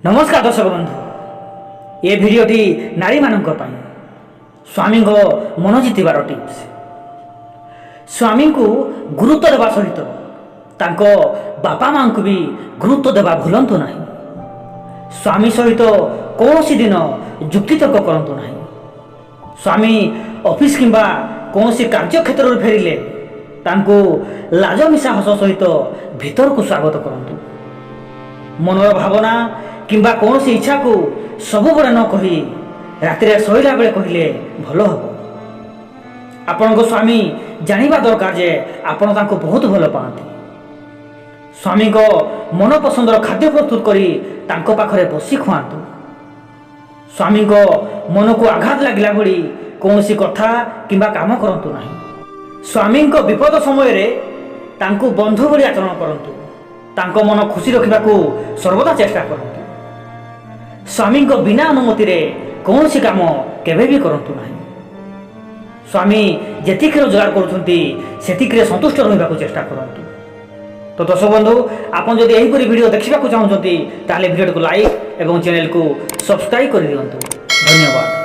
ନମସ୍କାର ଦର୍ଶକ ବନ୍ଧୁ, ଏ ଭିଡ଼ିଓଟି ନାରୀମାନଙ୍କ ପାଇଁ ସ୍ୱାମୀଙ୍କ ମନ ଜିତିବାର ଟିପ୍ସ। ସ୍ୱାମୀଙ୍କୁ ଗୁରୁତ୍ୱ ଦେବା ସହିତ ତାଙ୍କ ବାପା ମାଆଙ୍କୁ ବି ଗୁରୁତ୍ୱ ଦେବା ଭୁଲନ୍ତୁ ନାହିଁ। ସ୍ୱାମୀ ସହିତ କୌଣସି ଦିନ ଯୁକ୍ତିତର୍କ କରନ୍ତୁ ନାହିଁ। ସ୍ୱାମୀ ଅଫିସ କିମ୍ବା କୌଣସି କାର୍ଯ୍ୟକ୍ଷେତ୍ରରୁ ଫେରିଲେ ତାଙ୍କୁ ଲାଜ ମିଶା ହସ ସହିତ ଭିତରକୁ ସ୍ୱାଗତ କରନ୍ତୁ। ମନର ଭାବନା କିମ୍ବା କୌଣସି ଇଚ୍ଛାକୁ ସବୁବେଳେ ନ କହି ରାତିରେ ଶୋଇଲା ବେଳେ କହିଲେ ଭଲ ହେବ। ଆପଣଙ୍କ ସ୍ୱାମୀ ଜାଣିବା ଦରକାର ଯେ ଆପଣ ତାଙ୍କୁ ବହୁତ ଭଲ ପାଆନ୍ତି। ସ୍ୱାମୀଙ୍କ ମନପସନ୍ଦର ଖାଦ୍ୟ ପ୍ରସ୍ତୁତ କରି ତାଙ୍କ ପାଖରେ ବସି ଖୁଆନ୍ତୁ। ସ୍ୱାମୀଙ୍କ ମନକୁ ଆଘାତ ଲାଗିଲା ଭଳି କୌଣସି କଥା କିମ୍ବା କାମ କରନ୍ତୁ ନାହିଁ। ସ୍ୱାମୀଙ୍କ ବିପଦ ସମୟରେ ତାଙ୍କୁ ବନ୍ଧୁ ଭଳି ଆଚରଣ କରନ୍ତୁ। ତାଙ୍କ ମନ ଖୁସି ରଖିବାକୁ ସର୍ବଦା ଚେଷ୍ଟା କରନ୍ତୁ। ସ୍ୱାମୀଙ୍କ ବିନା ଅନୁମତିରେ କୌଣସି କାମ କେବେ ବି କରନ୍ତୁ ନାହିଁ। ସ୍ୱାମୀ ଯେତିକି ରୋଜଗାର କରୁଛନ୍ତି, ସେତିକିରେ ସନ୍ତୁଷ୍ଟ ରହିବାକୁ ଚେଷ୍ଟା କରନ୍ତୁ। ତ ଦର୍ଶକ ବନ୍ଧୁ, ଆପଣ ଯଦି ଏହିପରି ଭିଡ଼ିଓ ଦେଖିବାକୁ ଚାହୁଁଛନ୍ତି, ତାହେଲେ ଭିଡ଼ିଓଟିକୁ ଲାଇକ୍ ଏବଂ ଚ୍ୟାନେଲକୁ ସବସ୍କ୍ରାଇବ୍ କରିଦିଅନ୍ତୁ। ଧନ୍ୟବାଦ।